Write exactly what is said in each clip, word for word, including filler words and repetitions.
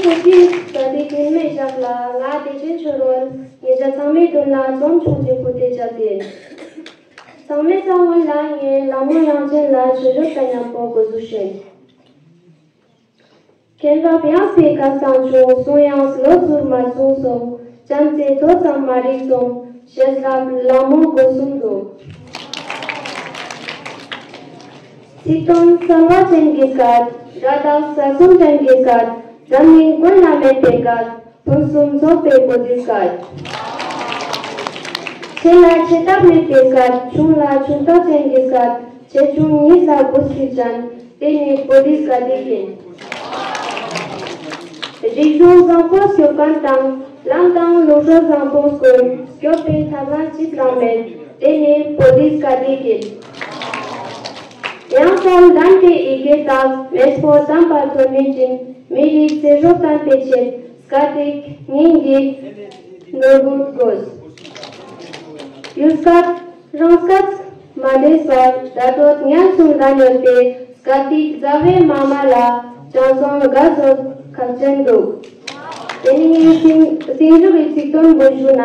ཚོགས་ཀྱི་ས་དེ་རྒྱུན་མེད་བཞག་ལ་ང་བདེ་ཆེན་ཆོས་རོལ་ཉེ་ཆར་ཚང་མའི་མདུན་ལ་འཛོམས་བྱུང་རྗེས་ཁུ་དེ་བྱ་དེ། ཚང་མའི་ས་སྔོན་ལ་ངས་ལ་མོ་དབྱངས་ཅན་ལ་ཆོས་ཞོར་དང་མཉམ་པོ་གོ་ཟུག་བྱེད། མཁྱེན་རབ་ཡངས་པའི་ཁ་སང་བྱུང་གསུང་ཡངས་ལོ་ཟུར་མ་གསུང་སོང་། བྱམས་བརྩེ་ཐོ་ཙམ་མ་རིག་སོང་། ཞེས་ལབ་ལ་མོ་སྒོ་གསུམ་འདུག་ཚིག་དོན་གསལ་བ་ཅན་གྱི་སྐད། སྒྲ་དག་ས་གསུམ་ཅན་གྱི་སྐད། འཛམ་གླིང་ཀུན་ལ་མེད་པའི་སྐད། ཕུན་སུམ་ཚོགས་པའི་པོ་ཏི་སྐད། ཆེ་ལ་ཆེ་ཐབས་མེད་པའི་སྐད། ཆུང་ལ་ཆུང་ཐག་ཅན་གྱི་སྐད། ཆེ་ཆུང་གཉིས་ལ་བུ་སྐྱེས་ཅན། དེ་ནི་པོ་ཏི་སྐད་ཡིན། རིག་གཞུང་བཟང་པོ་སྐྱོབ་མཁན་དང་། ལམ་དང་ལུགས་སྲོལ་བཟང་པོ་སྐོར། སྐྱོབ་པའི་ཐབས་ལམ་གཅིག་ལ་མེད། དེ་ནི་པོ་ཏི་སྐད་ཡིན། ཡང་སོང་ལྡན་པའི་ཡི་གེ་དག་མེས་པོ་དམ་པ་ཐོན་མི་ཅན། མི་རིགས་ཚེ་སྲོག་བརྟན་པའི་ཆེད། སྐད་ཡིག་སྙིང་གི་ནོར་བུ་དགོས། ཡུལ་སྐད་རང་སྐད་མ་འདྲེས་པར་བརྡ་སྤྲོད་ཉམས་སུ་ལྡན་ཡོད་པའི་སྐད་ཡིག་མཛའ་བོའི་མ་མ་ལ་དྲང་སྲོང་དགའ་ཚོར་ཁག་ཅན་འདུག་དེ་ནི་སེང་སེང་འབྲུག་གི་ཚིག་དོན་བུ་ཞུ་ན།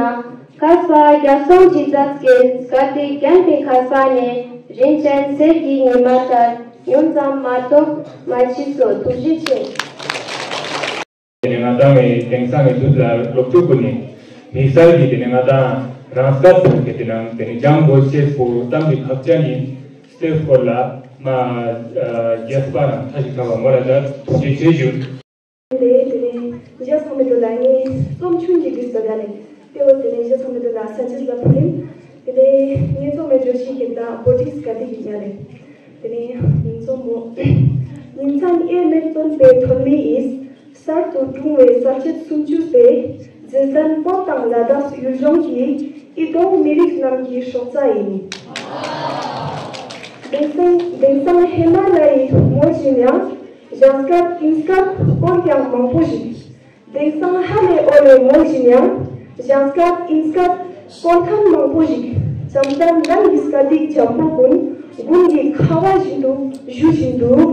མཁས་པ་རྒྱ་སྲོང་ཁྲི་རྩ་བརྒྱད་སྐད་ཡིག་རྒྱན་པའི་མཁས་པ་ནས་རིན་ཆེན་གསེར་གྱི་ཉི་མ་ལྟར་ཉུང་ཙམ་མ་གཏོགས་མ་མཆིས་སོ། ཐུགས་རྗེ་ཆེ། དེ་ནས་ང་ཏང་གི་དེང་སང་གི་དུས་ལ་སློབ་ཕྲུག་ཀུན་ནས་མི་གསར་གྱི་དེ་ནས་ང་ཏང་རང་སྐད་དུ་གི་དེ་ནང་དེ་ནས་ལྗང་དགོས་ཤེས་པོ་གཏམ་གྱི་ཁག་ཅན་ཡིན་སྟེ་སྐོར་ལ་མ་རྒྱས་པ་རང་ཐ་ཞིག་ཁ་བ་མོ་ར་ད་ཐུགས་རྗེ་ཆེ་ཞུ། དེ་དེ་ནས་རྒྱ་ཚང་མི་དུ་ལ་ངས་རྩོམ་ཆུང་གི་དུས་སུ་ད་ནས་དེ་བ་དེ་ནས་རྒྱ་ཚང་མི་དུ་ལ་ས་ཆིས་ལ་ཕུལ་ཡིན། དེ་ནས་ངས་རྩོམ་མེད་བརྗོད་གཞི་གི་ད་པོ་ཏིག་སྐད་ཡིག་གི་ཉ་རེད། དེ་ནས་རྩོམ་པོ། ཉིན་མཚན་དབྱེར་མེད་སྟོན་པའི་ཐོན་མི་ཡིས། གསར་དུ་བྱུང་བའི་གསར་བྱེད་སུམ་ཅུ་པའི་རྗེས་དྲན་བོད་དང་ལ་དྭགས་ཡུལ་ལྗོངས་ཀྱི་ཨི་ལྡོང་མི་རིགས་རྣམས་ཀྱི་སྲོག་རྩ་ཡིན། དེང་སང་དེང་སང་ཧི་མ་ལ་ཡའི་མོ་བཞིན་ཡང་གཞན་སྐད་དབྱིན་སྐད་སྐོར་ཀྱང་མང་པོ་ཞིག་དེང་སང་ཧ་ལས་ཨོ་ལས་མོ་བཞིན་ཡང་གཞན་སྐད་དབྱིན་སྐད་སྐོར་མཁན་མང་པོ་ཞིག་བྱམས་བརྩེ་ལྡན་གྱི་སྐད་ཡིག་འཇམ་པོ་ཀུན་དགུན་གྱི་ཁ་བ་བཞིན་དུ་བཞུ་བཞིན་འདུག་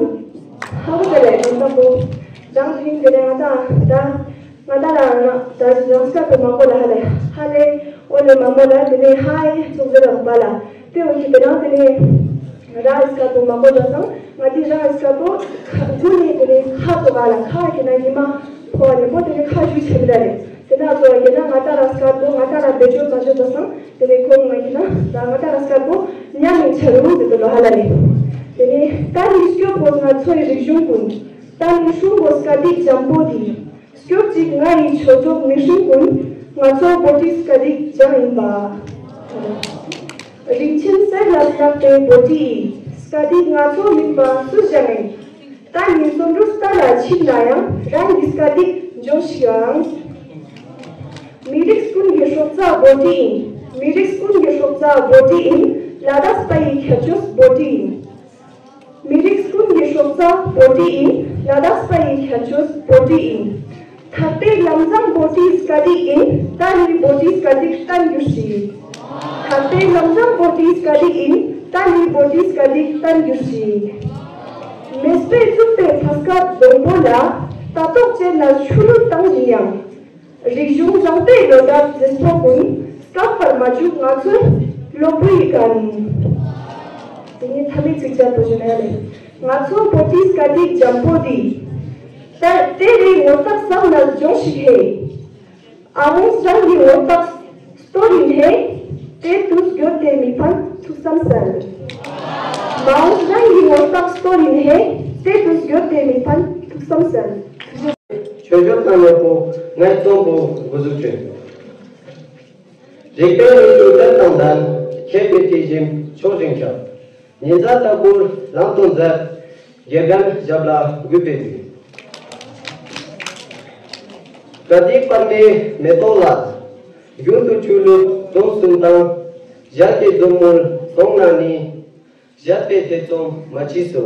ཧ་གོ་དེ་ལས་དོན་དག་པོ། རང་དེ་རིང་དེ་ནས་ང་ད་ད་ང་ད་ལ་ང་ད་རང་སྐད་པོ་མང་པོ་ལ་ཧ་ལས་ཧ་ལས་ཨོ་ལས་མ་མོ་ལ་དེ་ནས་ཧ་ཨེ་ཚོགས་ཟེར་ལ་བ་ལ་དེ་འོ་ཞིག་དེ་རང་དེ་ནས་རང་སྐད་པོ་མང་པོ་ལ་སང་ང་དེ་རང་སྐད་པོ་དགུ་ནས་དེ་ནས་ཁ་ཐོག་ག་ལ་ཁ་གི་ན་ཉི་མ་ཕོ་བ་ནས་པོ་དེ་ནས་ཁ་ཞུ་ཆེ་བ་ལ་རེད། དེ་ན་ཚོ་ཡིན་ན་ང་ད་རང་སྐད་པོ་ང་ད་རང་བེད་སྤྱོད་མ་བྱོས་ད་སང་དེ་ནས་ཁོང་ང་ཡིན་ན་ད་ང་ད་རང་སྐད་པོ་ཉམས་མིན་ཆ་རུང་དེ་དུ་ལོ་ཧ་ལ་ལེ། དེ་ནས་ད་ནི་སྐྱོ་པོ་ང་ཚོའི་རིག་གཞུང་ཀུན། ད་ནི་ཧྲུང་གོ་སྐད་ཡིག་འཇམ་པོ་འདི། སྐྱོབ་ཅིག་ང་ཡི་ཆོས་གྲོགས་མི་ཧྲུང་ཀུན། ང་ཚོ་བོ་ཏི་སྐད་ཡིག་སྦྱང་ཡིན་པ། རིན་ཆེན་གསེར་ལ་བརྣག་པའི་བོ་ཏི་ཡི། སྐད་ཡིག་ང་ཚོ་མིན་པ་སུ་སྦྱང་ཡིན། ད་ནི་སོ་འགྲོ་རྟ་ལ་ཆིབས་ན་ཡང་རང་གི་སྐད་ཡིག་འཇོག་ཤིག་ཨང་། མི་རིགས་ཀུན་གྱི་སྲོག་རྩ་བོ་ཏི་ཡིན། མི་རིགས་ཀུན་གྱི་སྲོག་རྩ་བོ་ཏི་ཡིན། ལ་དྭགས་པ་ཡི་ཁྱད་ཆོས་བོ་ཏི་ཡིན། མི་རིགས་ཀུན་གྱི་སྲོག་རྩ་བོ་ཏི་ཡིན། ལ་དྭགས་པ་ཡི་ཁྱད་ཆོས་བོ་ཏི་ཡིན། ཐར་པའི་ལམ་བཟང་བོ་ཏིའི་སྐད་ཡིག་ཡིན། ད་ནི་བོ་ཏིའི་སྐད་ཡིག་བསྟན་འགྱུར་ཞིག་ཐར་པའི་ལམ་བཟང་བོ་ཏིའི་སྐད་ཡིག་ཡིན། ད་ནི་བོ་ཏིའི་སྐད་ཡིག་བསྟན་འགྱུར་ཞིག་མེས་པོས་བཙུགས་པའི་ཕ་སྐད་སྡོང་པོ་ལ། ལྟ་རྟོག་བྱས་ན་ཆུ་ལུད་བཏང་བཞིན་ཡང་། རིག་གཞུང་རང་དཔེ་ལོ་ཟླ་མཛེས་པོ་ཀུན། སྐབས་བར་མ་འཇུག་ང་ཚོའི་སློབ་བུའི་གན། དེ་ནི་ཐ་མའི་ཚིག་བཅད་པོ་ཞུ་ན་ཡང་ལེ། ང་ཚོ་བོད་ཀྱི་སྐད་ཡིག་འཇམ་པོ་འདི། ད་དེ་རེད་ངོ་རྟགས་བསམ་ལ་སྦྱོང་ཞིག་ཧེ། ཨ་འོང་རང་གི་ངོ་རྟགས་སྟོར་ཡིན་ཧེ། དེ་དུས་སྐྱོ་དེ་མི་ཕན་ཐུགས་བསམ་གསལ། མ་འོང་རང་གི་ངོ་རྟགས་སྟོར་ཡིན་ཧེ། དེ་དུས་སྐྱོ་དེ་མི་ཕན་ཐུགས་བསམ་གསལ། ཆོས་ཕྱོགས་དང་མཉམ་པོ་ངའི་རྩོམ་པོ་འགོ་འཛུགས་བྱོས། རིག་པའི་རིགས་སུ་གཏེར་དང་ལྡན། མཁས་པའི་དྲི་ཞིམ་ཕྱོགས་བཞིན་ཁྱབ། ཉི་ཟླ་ལྟ་བུར་ལམ་སྟོན་མཛད། དགེ་རྒན་ཞབས་ལ་གུས་པས་འདུད། དགའ་སྡིག་པར་མའི་མེ་ཏོག་ལ། རྒྱུན་དུ་ཆུ་བླུགས་འཛོམས་སུ་བཏང་། བཞད་པའི་འཛོམས་མོལ་གདོང་ན་ནི། བཞད་པའི་ཐེ་ཚོམ་མ་མཆིས་སོ།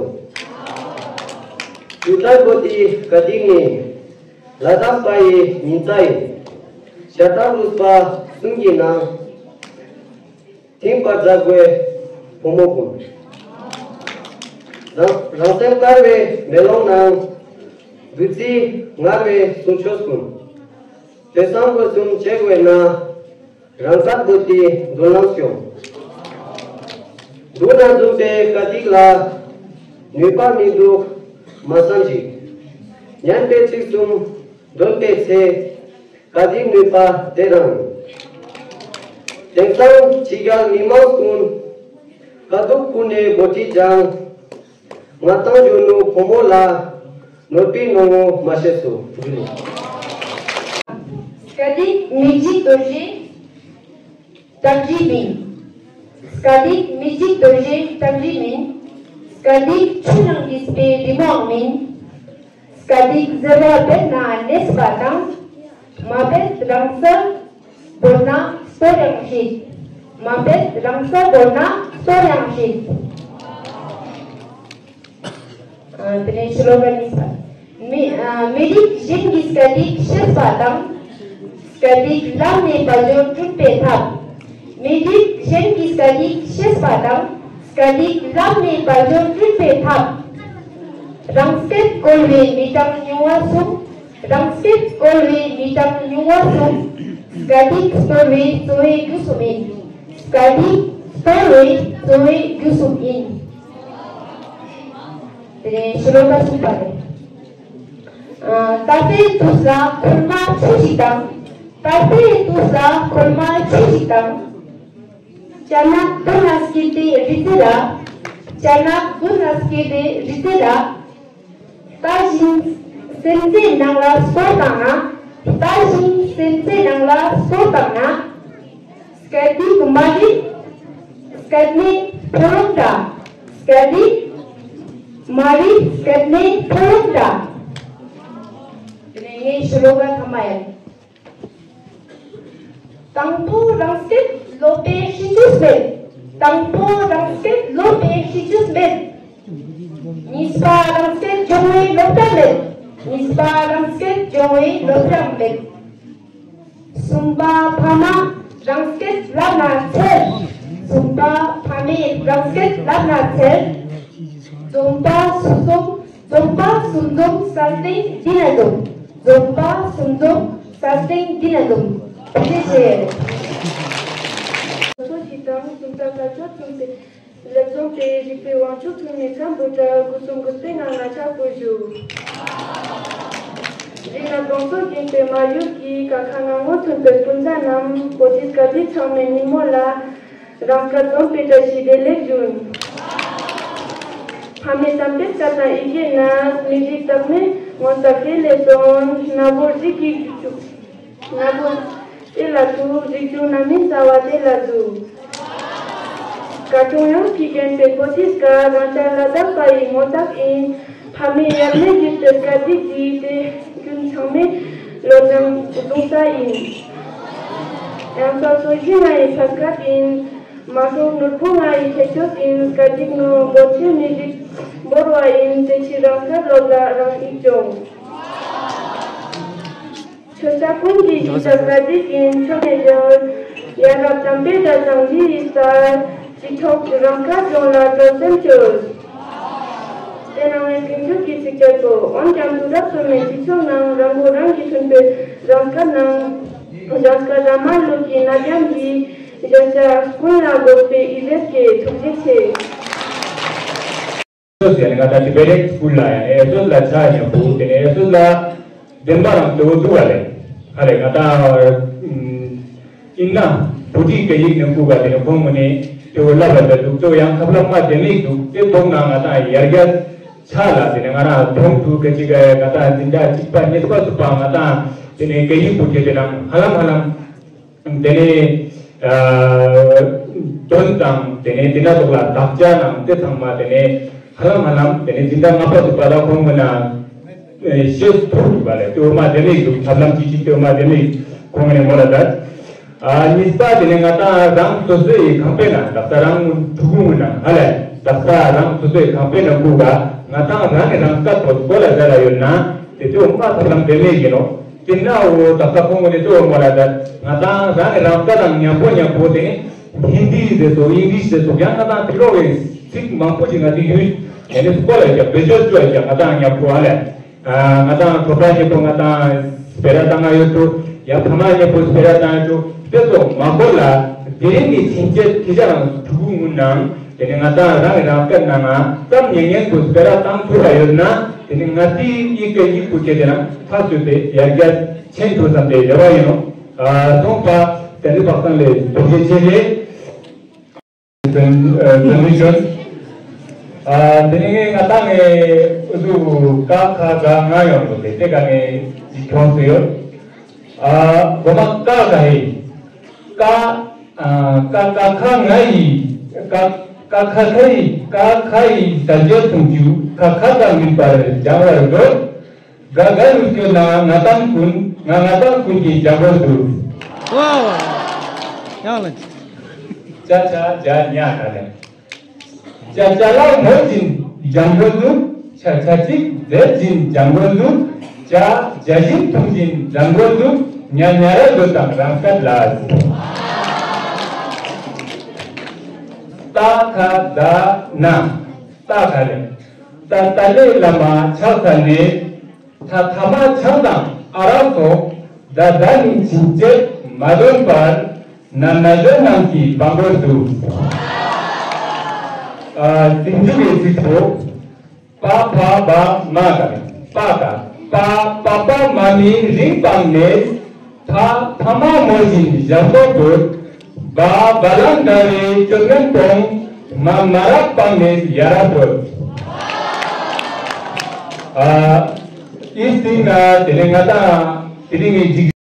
ཡུལ་གྲལ་བོ་དེའི་དགའ་སྡིག་ནི། ལ་དྭགས་པ་ཡི་ཉིན་རྩ་ཡིན། ཞྭ་ཁྲ་རུས་པ་གསུམ་གྱི་ནང་། ཐིམ་པར་མཛད་དགོས་བུ་མོ་ཀུན། རང་རང་སེམས་དཀར་བའི་མེ་ལོང་ནང་། བདུད་རྩི་མངར་བའི་གསུང་ཆོས་ཀུན། དེ་སང་དགོས་གསུམ་བྱེད་དགོས་ན། རང་སར་བུ་དེ་མདུན་ལམ་སྐྱོང་། འདུག་ན་འཛུམ་པའི་དཀའ་སྡིག་ལ། ནུས་པ་མི་འདུག་མ་བསམ་ཞིག་ཉན་པའི་ཚིག་གསུམ་འདོན་པའི་ཚེ། དཀའ་སྡིག་ནུས་པ་དེ་རང་། དེང་སང་ཕྱི་རྒྱལ་མི་མང་ཀུན། དཀའ་སྡུག་ཁུར་ནས་འབོད་ཁྲིད་སྦྱངས། ང་ཏང་གཞོན་ནུ་ཕོ་མོ་ལ། ནོར་བུའི་ནོར་བུ་མ་ཤེས་སོ། ཞུ་ལེ། དཀའ་སྡིག་མི་འཇིགས་རྡོ་རྗེ་སྟག་རི་མིན། དཀའ་སྡིག་མི་འཇིགས་རྡོ་རྗེ་སྟག་རི་མིན། དཀའ་སྡིག་ཆུ་ནང་འདྲེས་པའི་རི་མོའང་མིན། དཀའ་སྡིག་གཟེར་བ་རྦད་ན་གནས་པ་དང་། མ་རྦད་རང་སར་བོར་ན་གསོད་ཡང་སྲིད། མ་རྦད་རང་སར་བོར་ན་གསོད་ཡང་སྲིད། ཨ། དེ་ནས་ཤོ་ལོ་ཀ་གཉིས་པ། མི་ཨ། མི་རིགས་གཞན་གྱི་དཀའ་སྡིག་ཤེས་པ་དང་། དཀའ་སྡིག་ལམ་ནས་བ་ལྗོངས་བསྐྲུན་པའི་ཐབས། མི་རིགས་གཞན་གྱི་དཀའ་སྡིག་ཤེས་པ་དང་། དཀའ་སྡིག་ལམ་ནས་བ་ལྗོངས་བསྐྲུན་པའི་ཐབས། རང་སྐད་བཀོལ་བའི་མི་གྲངས་ཉུང་བ་གསུམ། རང་སྐད་བཀོལ་བའི་མི་གྲངས་ཉུང་བ་གསུམ། དཀའ་སྡིག་སྟོར་བའི་གཙོ་བོའི་རྒྱུ་གསུམ་ཡིན། དཀའ་སྡིག་སྟོར་བའི་གཙོ་བོའི་རྒྱུ་གསུམ་ཡིན། དེ་ནས་ཤོ་ལོ་ཀ་གསུམ་པ་རེད། ཨ། ད་ལྟའི་དུས་ལ་འཁོར་མ་ཆུ་ཞིག་དང་། ད་ལྟའི་དུས་ལ་འཁོར་མ་ཆུ་ཞིག་དང་། ཅ་ནག་དོན་ལ་སྐྱིད་དེ་རི་རྩེ་ལ། ཅ་ནག་དོན་ལ་སྐྱིད་དེ་རི་རྩེ་ལ། ལྟ་བཞིན་སེམས་རྩེ་ནང་ལ་སོ་བཏང་ན། ལྟ་བཞིན་སེམས་རྩེ་ནང་ལ་སོ་བཏང་ན། སྐད་ཡིག་མ་རིག་སྐད་ནས་ཕོ་རོག་འདྲ། སྐད་ཡིག་མ་རིག་སྐད་ནས་ཕོ་རོག་འདྲ། དེ་ནས་ངའི་ཤོ་ལོ་ཀ་ཐ་མ་ཡིན། དང་པོ་རང་སྐད་སློབ་པའི་ཤེས་རྒྱུ་མེད། དང་པོ་རང་སྐད་སློབ་པའི་ཤེས་རྒྱུ་མེད། གཉིས་པ་རང་སྐད་སྦྱོང་བའི་སློབ་གྲྭ་མེད། གཉིས་པ་རང་སྐད་སྦྱོང་བའི་སློབ་གྲྭ་མེད། གསུམ་པ་ཕ་མ་རང་སྐད་ལབ་ན་འཚེར། གསུམ་པ་ཕ་མས་རང་སྐད་ལབ་ན་འཚེར། འཛོམས་པ་སུ་འཛོམས། འཛོམས་པ་སུ་འཛོམས་ས་སྟེང་འདི་ན་འཛོམས། འཛོམས་པ་སུ་འཛོམས་ས་སྟེང་འདི་ན་འཛོམས། ཐུགས་རྗེ་ཆེ། ཚོ་ཞིག་དང་གསུམ་ཆ་ས་ཆ་ཐུམ་སྟེ་ལེགས་རྩོམ་དེ་རིག་པའི་དབང་ཕྱུག་ཐུན་མིན་སམ་བྷོ་ཊ་སྐུ་གསུང་གུས་པའི་ངང་ལ་ཕྱག་ཕུལ་ཞུ། རིགས་ལ་གདོང་ཚོགས་བསྒྱིངས་པའི་མ་ཡུལ་གྱི་ཀ་ཁ་ང་ངོ་མཐུན་པའི་སྤུན་ཟླ་རྣམས། བོད་ཀྱི་སྐད་ཡིག་ཚང་མའི་ཉིན་མོ་ལ། རང་སྐད་འཛོམས་པའི་བཀྲ་ཤིས་བདེ་ལེགས་ཞུ། ཕ་མའི་བསམ་པའི་སྐད་དང་ཡི་གེ་ན། མི་རིགས་རྟགས་མའི་ངོ་མཚར་དེ་ལས་སོན། སྣ་བོར་རིགས་ཀྱི་རྒྱུད་ཅུང་། སྣ་བོར་དེ་ལ་ཐུག་རིགས་ཅུང་རྣམ་སྨིན་རྩ་བ་དེ་ལ་འཛུགས། སྐད་གྲོང་ཡངས་ཀྱིས་བརྒྱན་པའི་བོད་ཀྱི་སྐད། རང་ཅག་ལ་དག་པ་ཡི་ངོ་རྟགས་ཡིན། ཕ་མའི་དབྱར་གནས་ཀྱི་སྟོད་སྐད་ཡིག་འདི། དེ་ཀུན་ཚང་མའི་བློ་སྦྱང་གདུང་ས་ཡིན། ཡང་ས་སོ་བཞི་ང་ཡི་ས་སྐད་ཡིན། མ་སོགས་ནོར་བུ་ང་ཡི་ཁྱད་ཆོས་ཡིན། སྐད་ཡིག་ནོར་བུ་ཆེ་མི་རིགས་འབོར་བ་ཡིན། དེ་ཕྱིར་རང་སྐད་སློབ་ལ་རང་ཡིད་སྦྱོང་། ཆོས་ཆ་ཀུན་གྱི་གཞི་ཆགས་ས་འདི་ཡིན། ཆོས་མེད་འབྱོར། ཡ་རབས་དམ་པའི་སྒྲ་གདངས་འདི་ཡི་རྩལ། ཅི་ཐོག་རང་སྐད་སྦྱོང་ལ་སྤྲོ་སེམས་བཅོལ། དེ་ནང་བའི་ཀུན་སྤྱོད་ཀྱི་ཚིགས་བཅད་པོ། འོན་ཀྱང་དུས་རབས་གསུམ་པའི་སྤྱི་ཚོགས་ནང་རང་མགོ་རང་གིས་ཐོན་པའི་རང་སྐད་ནང་། རང་སྐད་ར་མ་ལུག་གི་ནད་ཡམས་ཀྱི་གཞན་ཆ་ཀུན་ལ་འགོག་པའི་ཡིད་ལས་སྐྱེས། ཐུགས་རྗེ་ཆེ། ཨེ་སོ་སི་ཡ་ནི་ང་ད་ཊི་བེ་ཊན་སི་ཀུལ་ལ་ཡ་ནི་ཨེ་སོ་སི་ལ་ཆ་མཉམ་པོ། དེ་ནས་ཨེ་སོ་སི་ལ་བདེན་པ་རང་དེ་བོ་འདུག་ག་ལེ། ཧ་ལེ་ང་ད་ཨིན་ན་བོད་ཀྱི་སྐད་ཡིག་ནང་ཁུལ་ག་དེ་ནས་ཁོང་ངོ་ནས་དེ་བོ་ལབ་ལ་འདུག་ཙོ་ཡང་ཁབ་ལ་མ་དེ་མིག་འདུག་དེ་ཐོག་ན་ང་ད་ཡར་རྒྱས་ཆ་ལ་དེ་ནས་ང་རང་གྲོང་དུ་སྐད་ཅིག་ག་ཡ་ང་ད་འཛིན་གྲྭ་གཅིག་པ་གཉིས་པ་སུ་པ་ང་ད་དེ་ནས་སྐད་ཡིག་བོད་སྐད་དེ་ནང་ཧ་ལམ་ཧ་ལམ། དེ་ནས་ཨ་དོན་དང་དེ་ནས་དེ་ན་ཐོག་ལ་དག་ཆ་ནང་དེ་ཚང་མ་དེ་ནས་ཧ་ལམ་ཧ་ལམ་དེ་ནས་འཛིན་གྲྭ་ལྔ་པ་དྲུག་པ་ལ་ཁོང་གི་ན་ཤེས་ཐུབ་འདུག་པ་ལས་དེ་འོ་མ་དེ་ནས་འདུག་ཐབས་ལམ་ཅི་ཅི་དེ་འོ་མ་དེ་ནས་ཁོང་གི་ནས་མོ་ལ་དར། ཨ་གཉིས་པ་དེ་ནས་ང་ད་རང་སོ་སོའི་ཁང་པའི་ནང་དག་ས་རང་ཕྲུ་གུ་ངུ་ན་ཧ་ལས་དག་ས་རང་སོ་སོའི་ཁང་པའི་ནང་ཁུག་ག་ང་ད་རང་གི་རང་སྐད་པོ་སྐོར་ལ་ཟ་ལ་ཡོད་ན་དེ་དེ་འོ་མ་ཐབས་ལམ་དེ་ནས་ཡིན་ནོ། དེ་ན་འོ་ད་ལྟ་ཁོང་གི་ནས་དེ་འོ་མོ་ལ་ད་ང་དང་རང་གི་རང་སྐད་དང་མཉམ་པོ་མཉམ་པོ་དེ་ཧིན་དི་རེད་སོ་ཨིང་ལིཤ་རེད་སོ་ཡང་ང་དང་དེ་རོགས་རེད། ཚིག་མང་པོ་ཞིག་ང་དེ་ཡུལ་ཡང་ནས་སྐོར་ལ་རྒྱབ་བེད་སྤྱོད་སྤྱོད་ཀྱང་ང་དང་མཉམ་པོ་ཨ་ལས་ ང་དང་གྲོགས་པོ་གཉིས་པོ་ང་དང་སྤེ་ར་བཏང་ང་ཡོད་དོ། ཡ་ཕ་མ་གཉིས་པོ་སྤེ་ར་བཏང་ཡོད་དོ། དེ་ཚོ་མ་གོ་ལ། དེ་རིང་གི་ཕྱིན་ཆད་ཁྱེད་ཅག་རང་ཕྲུ་གུ་ངུ་ནང་དེ་ནི་ང་དང་རང་གི་རང་སྐད་ནང་ང་ཙམ་ཉན་ཉན་དུ་སྤེ་ར་བཏང་ཐུབ་པ་ཡོད་ན། དེ་ནི་ང་ཏི་ཡིག་སྐད་ཡིག་པུ་ཆེ་དེ་རང་ཐག་ཆོད་དེ་ཡར་རྒྱས་ཕྱིན་ཐུབ་བསམ་སྟེ་རེ་བ་ཡིན་ནོ། ཨ་སོང་པ་དེ་ནི་བག་སྟངས་ལས་ཐུགས་རྗེ་ཆེ་ལེ། ཨ་དེ་ནི་ང་དང་ངའི་ཨུ་ཚུགས་ཀ་ཁ་ག་ང་ཡོང་དུ་དེ་དེ་ག་ངའི་ཅི་ཁྱོང་སུ་ཡོད། ཨ་གོ་མ་ཀ་ག་ཧེ། ཀ་ཨ་ཀ་ཀ་ཁ་ང་ཡི། ཀ་ཀ་ཁ་ཁ་ཡི། ཀ་ཁ་ཡི་ཟ་རྒྱལ་ཐུང་ཅུ་ཁ་ཁ་དང་མིད་པར་སྦྱང་བར་འདོད། ག་ག་ལུ་སྐྱོད་ན་ང་དང་ཀུན་ང་ང་དང་ཀུན་གྱི་སྦྱང་བར་འདོད། ཝའོ། ཡང་ལ། ཅ་ཆ་ཇ་ཉ་ག་ལེ། ཅ་ཅ་ལག་མོ་བཞིན་སྦྱང་དགོས་འདུག་ཆ་ཆ་ཅིག་རྫས་བཞིན་སྦྱང་དགོས་འདུག་ཇ་ཇ་བཞིན་འཐུང་བཞིན་སྦྱང་དགོས་འདུག་ཉ་ཉ་ར་འདོད་དང་རང་སྐད་ལ། ཏ་ཁ་ད་ན། ཏ་ཁ་ལེ། ཏ་ཏ་ལེ་བླ་མ་ཕྱག་ས་ནས། ཐ་ཐ་མ་ཆང་དང་ཨ་རག་ཐོག་ད་ད་ནི་ཕྱིན་ཆད་མ་འདོན་པར། ན་ན་གཞོན་རྣམས་ཀྱིས་བང་བོར་འདུག་ཨ་སེང་འབྲུག་གི་ཚིག་ཐོག་པ་ཕ་བ་མ་དང་པ་དང་པ་པ་པ་མ་མི་རིང་སྤངས་ནས། ཕ་ཕ་མ་མོ་བཞིན་ཞབས་ཏོག་དགོས། བ་བ་ལང་འདྲ་བའི་སྐྱོ་ངན་སྤོང་། མ་མ་རབས་སྤངས་ནས་ཡ་རབས་དགོས། ཨ་ཨི་སྟིང་ན་དེ་ནས་ང་དང་དེ་རིང་གི་འཇིགས།